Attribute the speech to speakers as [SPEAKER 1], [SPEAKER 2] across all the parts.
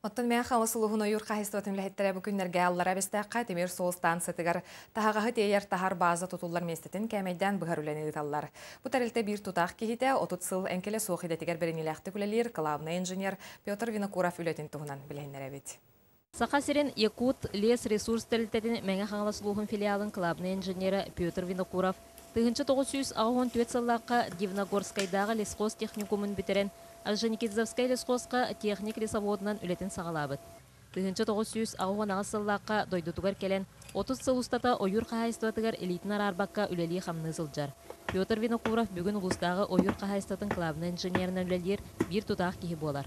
[SPEAKER 1] Оттон Мэҥэ Хаҥалас улууһун ойуур хаһаайыстыбатын үлэһиттэрэ бу күннэргэ Аллараа Бэстээххэ тимир суол станциятыгар таһаҕаһы тиэйэр таһар бааза тутуллар миэстэтин кээмэйдээн быһар үлэни ыыталлар. Бу тэрилтэ биир тутаах киһитэ 30 сыл эҥкилэ суох идэтигэр бэриниилээхтик үлэлиир кылаабынай инженер Петр Винокуров үлэтин туһунан билиһиннэрэбит.
[SPEAKER 2] Саха сирин Якут лес ресурс тэрилтэтин Мэҥэ Хаҥалас улууһун филиалын кылаабынай инженерэ Петр Винокуров 1984 сыллаахха Дивногорскайдааҕы лесхоз техникумун бүтэрэн Орджоникидзевскай лесхозка техник лесоводунан үлэтин саҕалаабыт. 1988 сыллаахха дойдутугар кэлэн, 30 сыл устата ойуур хаһаайыстыбатыгар илиитин араарбакка үлэлии-хамныы сылдьар. Петр Винокуров бүгүн улуустааҕы ойуур хаһаайыстыбатын кылаабынай инженеринэн үлэлиир биир тутаах киһи буолар.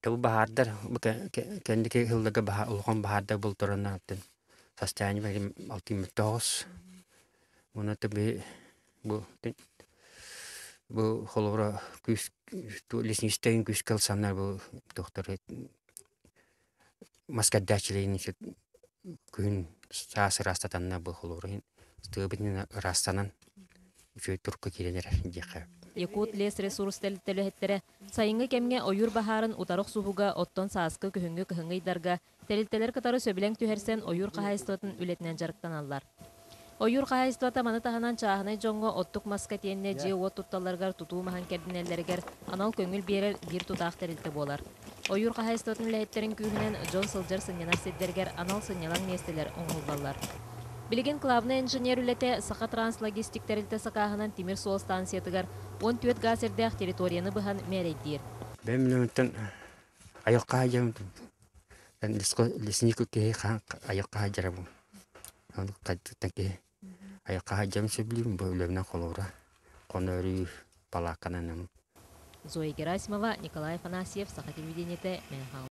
[SPEAKER 3] Бу баһаардар кэнники сылларга улахан баһаардар бултараннааттын состояние алтыймыттоҕус. Уонна бу бу холобура күүс лесничтэрин күүскэ ылсаннар бу тохтор маскардачилейин күһүн саас ыраастатанна бу холобура тыабытын ыраастанан үчүгэй турукка киирэн эрэр диэххэ.
[SPEAKER 2] Якут лес ресурс тэрилтэлэһиттэрэ сайыҥҥы кэмҥэ ойуур баһаарын утары охсуһууга, оттон сааскы, күһүҥҥү, кыһыҥҥы ыйдарга тэрилтэлэр кытары сөбүлэҥ түһэрсэн ойуур хаһаайыстыбатын үлэтинэн дьарыктаналлар. Ойуур хаһаайыстыбата маны таһынан чааһынай дьоҥҥо оттук маска итиэннэ дьиэ-уот тутталларыгар тутуу маһын кэрдинэллэригэр анал көҥүл биэрэр биир тутаах тэрилтэ буолар. Ойуур хаһаайыстыбатын үлэһиттэрин күүһүнэн дьон сылдьар сынньанар сирдэригэр анал сынньалаҥ миэстэлэр оҥоһуллаллар. Билигин главнай инженер үлэтэ Саха Транслогистик тэрилтэ сакааһынан тимир суол станциятыгар 14 гаас эрдээх территорияны быһан мээрэйдиир.
[SPEAKER 3] Бэйэм үлэбиттэн айылҕа дьон лесник киһи айылҕа дьарабын. Киһи айылҕа дьон сөбүлүүрүм бу үлэбинэн холобура хонорүү палаакканан
[SPEAKER 2] Зоя Герасимова, Николай Афанасьев, Саха телевидениетэ, Мэҥэ.